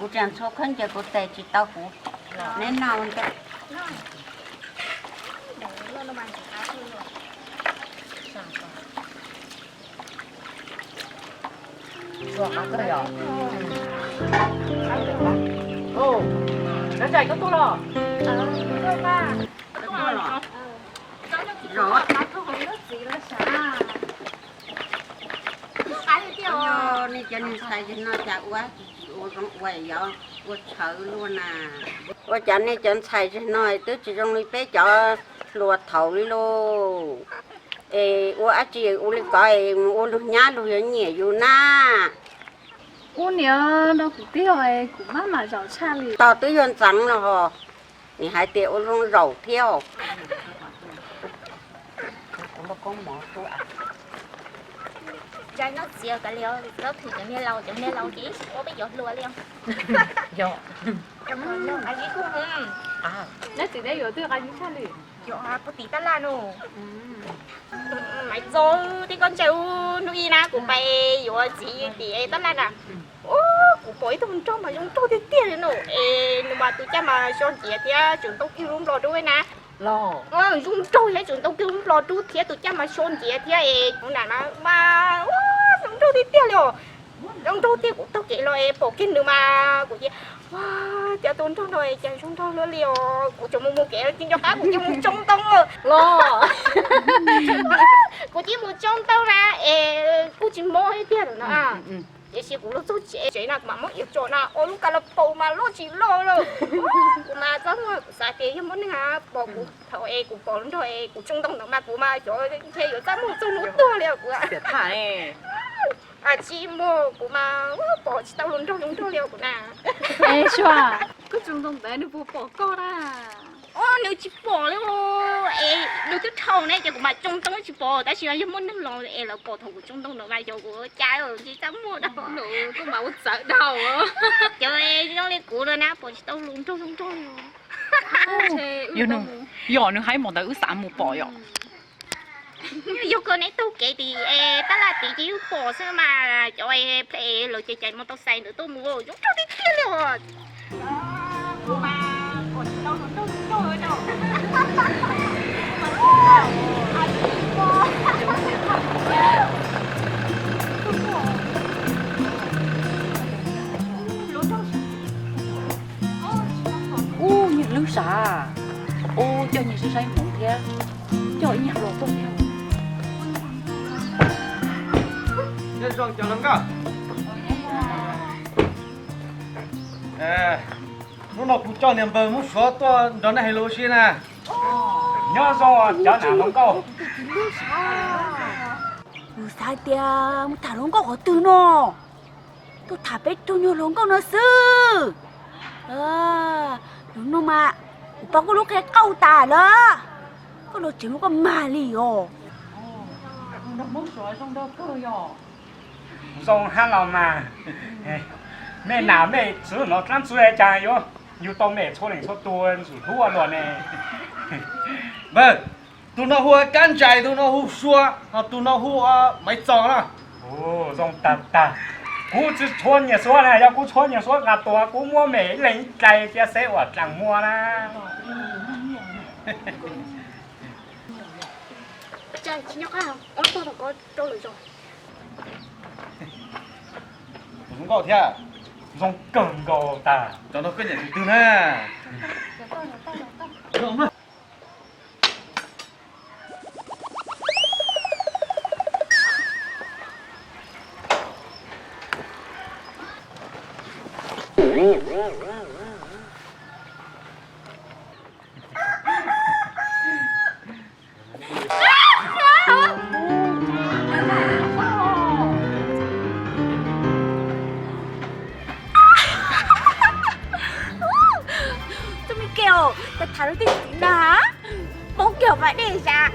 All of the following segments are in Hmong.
Kuv tseem ntxhua khaub ncaws kuv tes tsis tau kuv. Neb noj ntej. Nej cov neeg txhais no cas ua tsis ua zoo ua, ua tshawv luaj na. Ua cas nej cov ntxhais txhais no twb tsis zoo li peb cov hluas thaum li lauj? Es ua dab tsi ua li ko es mus ua luag nyab luag yuav nyiam yus na. Ua niam no kuv tiag, kuv maj mam zaum tshaj li. Tog twb yuav ntxeev los ho, nim hais tias ua zoo zaum thiab. Noj txiv kav liam, zaub thwm cov niag laus, cov niag laus ces ib tsis ua peb cov hluas li. Noj txiv ne yuav twb qab tshaj li. Yuav puag tim tab laj no. Maiv Txos, tib koj ntsia hnub ib na kuv pais yuav txiv tim tab laj na. Kuv pom ib tug nraug mas zoo nraug tiag tiag li no es nws mas tus caj mas so nciav thiab tseem ntoo kiag lub nplog dub na. Zoo nraug thiab tseem ntoo kiag lub nplog dub thiab tus caj mas so nciav thiab es kuv na mas zoo nraug tiag tiag li os. Zoo nraug tiag, kuv taug kev los es pom kiag nws mas kuv cia, ua, cas tus nraug no cas zoo nraug luaj li os. Kuv tseem mus mus kev cia nco qab kuv cia mus tsoo ntoo lawm los. Kuv cia mus tsoo ntoo na es kuj tsis mob tiag lawm no. Tiam sis kuv los txog tsev na kuv mam muab iav tso na, ua lub ka la paus mas loj tsis loj lawm. Kuv mas txaj muag, kuv xav tias yog muaj neeg pom kuv thaum es kuv pom nrog es kuv tsoo ntoo ntawd mas kuv mas xyov ntshe yuav txaj muag txog hnub tuag li os kuv. Tsis muag, kuv mas pom tsis tau hluas nraug zoo nraug li os kuv na. Sua, koj tsoo ntoo ntawd nws puas pom koj na? Nws tsis pom li es nws twb dhau ne ces kuv mam tsoo ntoo tsis pom, tab sis yog muaj neeg los es lawv pom thaum kuv tsoo ntoo ntawd mas xyov kuv cas tsis txaj muag dhau. Koj mas ua txawv dhau. Cov zoo li kuv no na pom tsis tau hluas nraug zoo nraug li. Yog nws hais mas ntawd wb xav mus pom yom. Yog koj neb taug kev tim tab laj tid ces wb pom xwb mas cov phem lawv cais cais mus tau xais ntawd tuaj mus zoo nraug tiag tiag li os. Ub, nyias lub sav. Ub, coj nyias saib saib hmoov thiab. Coj ib nyuag hluas tuaj thiab. Hnub no kuv coj niam npawg Hmoob Suav tuaj nrog nej hais lus ua si na. Nyob zoo cov nam hluas nkauj. Kuv xav tias mus tham hluas nkauj qhov twg no. Tuaj tham peb tug nyuag hluas nkauj no xwb. Hnub no mas kuv paub koj lub qhia qauj tas lawm, koj los tsev mus koj mag li os. Zoo hab los mas, mej nam mej txwv no dlaab tsi cas yuav yug tau mej txhua leej txhua tug ntxim hlub ua luaj ne. Npawg, tug no hu ua Kab Ntsais, tug no hu Sua, ho tug no hu ua Maiv Txos na. Zoo tag tag. Kuv tsi tshua nyiam Suav na, yog kuv tshua nyiam Suav nqa tuag kuv muab mej ib leeg ib dlai cia xeeb ua dlaag muag na. Zoo nkauj thiab. Zoo kawg nkaus tag. Cov no koj nyiam tus twg na? Tub me kiag, tham tham lub twg txiv na, poob kiag pas dej sav.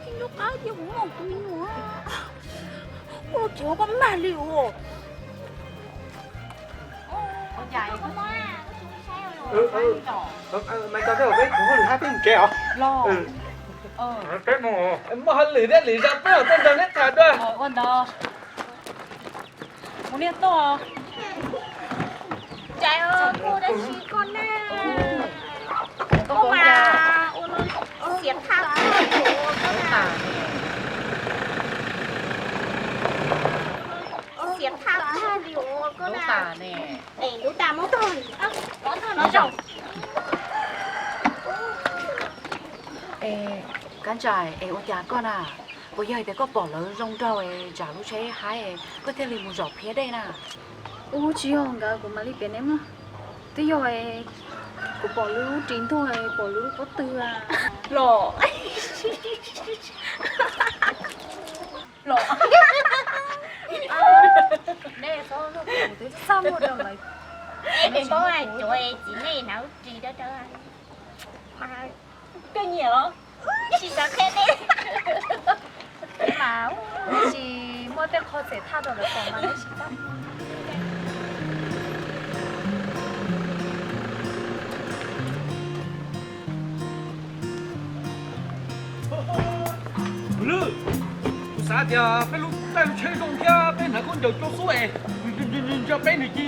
Tsis nco qab tias kuv muaj tus me nyuam. Ua los tseem ua koj mag li os. Mas tso tej zaum peb kuv hauj lwm hab peb mus tsev os. Peb mus, muaj hauj lwm thiab lwm zaus peb mam tuaj nrog neb tham dua. Ua ntawd. Mus niag tuaj. Caiv, kuv tab sis koj na, koj mas ua xiam thaj thaj li uas koj na. Xiam thaj thaj li uas koj na. Es lub tas muab tog, tog no zaum. Es Kab Ntsais, es ua cas koj na? Puas yog tias koj pom lawv zoo nraug es tsam lub tsheb haib koj thiaj li mus zaum phiab dej na? Ub, tsis yog nkawd, kuv mam li piav neb mog. Twb yog kuv pom lub ris ntuag, pom lub pob tw los. Los, nej txhob luag kuv, twb txaj muag rau lawv. Es koj cuav txiv nej hnav lub ris dawb dawb. Koj nyiam los? Tsis xav qhia nej. Mas neb tsis muaj tej qho txeem thaj rau lawv pom mas neb tsis txaj. Lwm, kuv xav tias peb lub caij lub tsheb zoo thiab peb hnav khaub ncaws tso xub es ntshe peb nws cia li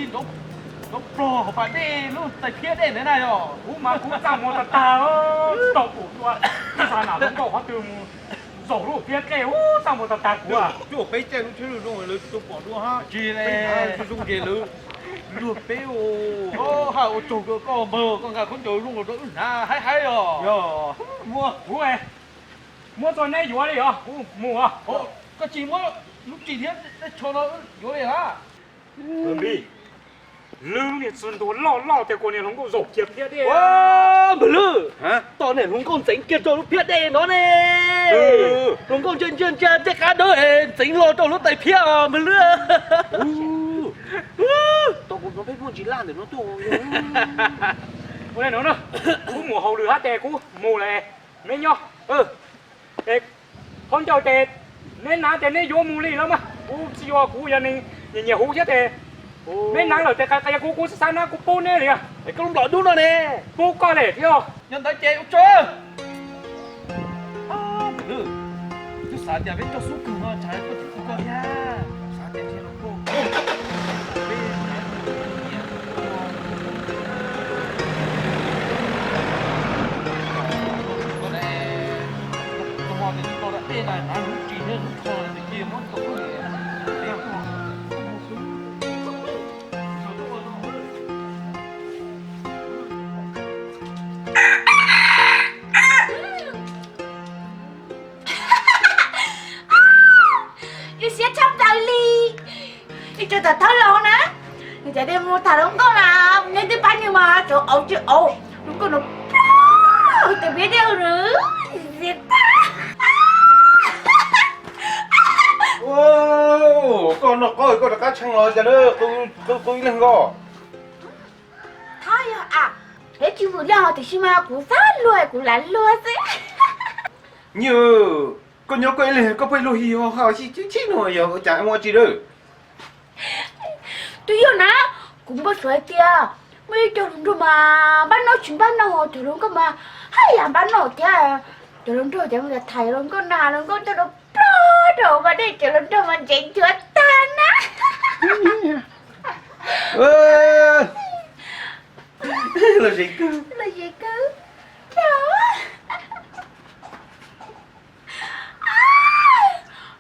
nrov plog hauv pas dej lub tais phiab dej ntawd na yog. Kuv mas kuv txaj muag tag tag, tsis tau pom dua, tsis xav nam hluas nkauj qhov twg mus zaum lub phiab dej, txaj muag tag tag kuv. Cuaj peb caij lub tsheb zoo zoo lawv tsis tau pom dua hab. Tsis li, zoo zoo ces lawv luag peb os. Haj ua tsaug koj npawg, koj nqa khaub ncaws zoo rau wb hnav haib haib os. Yog, muab kuv, muab txoj neb yuav li os, kuv mus os. Koj tsis muab lub ris thiab tej tsho no yuav li hab. Lwm, niag txiv ntuag loj loj tias kuv niag hluas nkauj zaum kiag phiab dej. Npawg Lwm, tom niag hluas nkauj ntxeev kiag rau lub phiab dej no ne. Hluas nkauj ntsia ntsia ntsia tej qab dawb ntxeev los rau lub tais phiab os npawg Lwm. Tau kuv no peb muaj ntsis laj ntawm no tuaj. Ua li no, kuv mus hauj lwm hab ces kuv mus lawm, neb nyob. Es khaub ncaws ces neb hnav ces neb yuav mus li los mas, kuv tsis yuav, kuv yog neeg nyiam nyiam huv thiab ces neb hnav lawm ces qia kuv, kuv tsis xav hnav, kuv pub neb li. Es koj lub nplom dub no ne? Pub koj li thiab. Yog ntawd ces ua tsaug. Twb xav tias peb coj xub kawg no tsam koj tsis pub koj thiab. Xav tias Yus siab tshaj plaws li. Ib tsoom tam thawj laus na, nws cov dej mus tham hluas nkauj na, neb twb pab nws mas tsuav auv tsis auv, hluas nkauj no ploog tais phiab dej na, xiam tag. Koj noj qaub koj rov qab tshee los cas na, qw qw ib leeg ko. Thab yog a, peb tsis vwm li os, tiam sis mas kuv xav luag kuv lam luag xwb. Nyiaj, koj nyob koj ib leeg koj pheej luag hi ho ha sib txhib no yog ua cas, muaj dab tsi lawm? Twb yog na, kuv npau suav hais tias muaj ib co hluas nraug mas npab noj tsis npab noj, cov hluas nkauj mas haj yam npab noj thiab. Cov hluas nraug ces mus tham hluas nkauj na, hluas nkauj coj rau plob rau mas dej, cov hluas nraug mas ntseev cuav tag na. Los ze kawg, los ze kawg.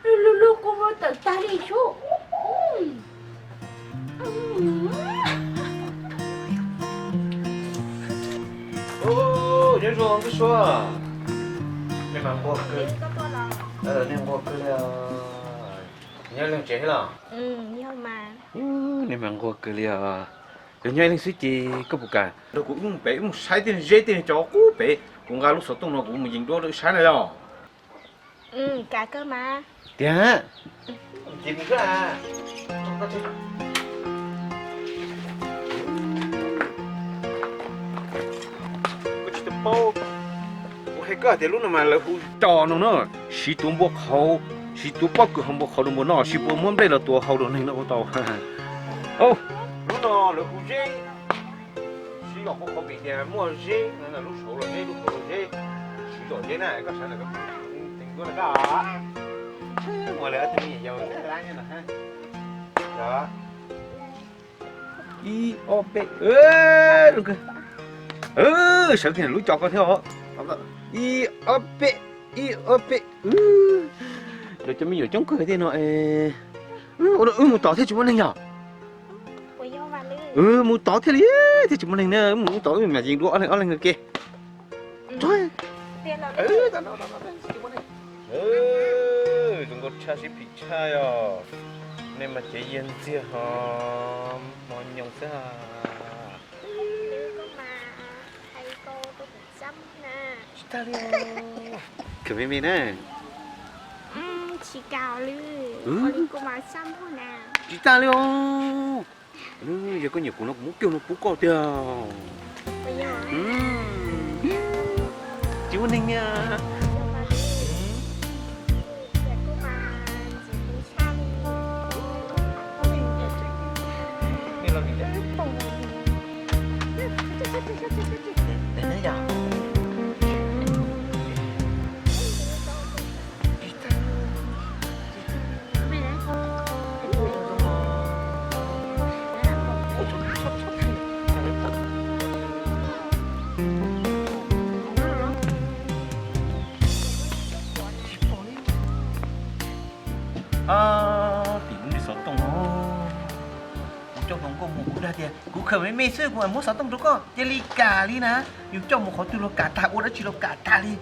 Lub lub lub kua muag tawm tag li sub. Nyob zoo Nkauj Suab. Nej mas nquag kawg, nej nquag kawg li os. Nyob leej tsev thiab los? Nej mas nquag kawg li os. Yog nyob ib leeg xwb ces koj puas kam nrog kuv wb mus pem, wb mus saib tej zeb tej cov qub pem, kuv nqa lub xov tooj no kuv mus yees duab rau wb saib na yog? Tiag. Koj tsis tau paub, kuv hais koj hais tias lub no mas lawv hu cos no na. Siv tuav npua qhauv, siv tuav pob kws hauv npua qhauv rau npua noj, siv puas muab nplej los tuav hau rau neeg noj ua tau. Lub no lawv hu zeb, siv los hu qhauv vim tias muaj zeb, lub saud los zeb, lub hauv los zeb, siv zom zeb na, koj sawv daws koj, ua li ob tug me nyuam yaus lab nyob no. Ib ob peb, sawv kiag lub co ko thiab os. Ib ob peb, ib ob peb. Lawv cov me nyuam coob kawg thiab no. Wb mus tod thiaj tsis muaj neeg yog? Mus tod thiaj li, thiaj tsis muaj neeg na, mus tod wb mam yees dua ob leeg ob leeg ke. Zoo nkauj tshaj sib phim tshaj os. Nej mas cev yiag ntxiag ho hmo nyoos xwb. Tsis tag li, khawm me me na. Tsis tag li os. Yog koj nyiam kuv no kuv muab kiag no pub koj tiag. Tsis muaj neeg niag. Tim lub niag xov tooj no, kuv coj hluas nkauj mus kuv dag tias kuv khawm me me xwb kuv mam muab xov tooj rau koj, cia li kam li na. Yus coj mus qhov twg los kam tag, ua dab tsi los kam tag li.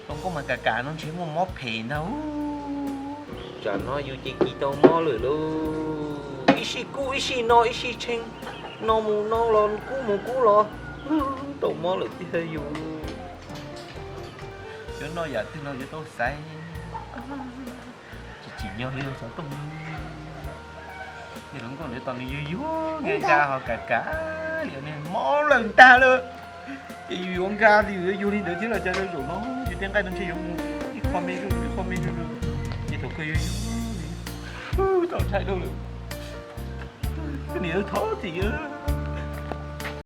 Hluas nkauj mas kam kam no ntshe muaj mob phem ntag. Tsam no yus ces kis tau mob lawm lauj. Ib sij kub ib sij no ib sij tshee, no mus no los kub mus kub los, tau mob lawm tiag yus. Yuav noj yam twg los yuav tau xaiv. Tsis tsim nyog li xov tooj. Niag hluas nkauj ntawd tos nws yuag yuag nkag nkag ho kam kam li niag mob lawm ntag lawm. Ces yus yuav nkag li yus yuag yuag li ntawd thiab los cas rau zaum no yus tej nqaij no ntshe yuav mus ib qho me zuj zus ib qho me zuj zus. Ces thaum kawg yuav yuag li, tau ntshai dhau lawm. Niam thov txim.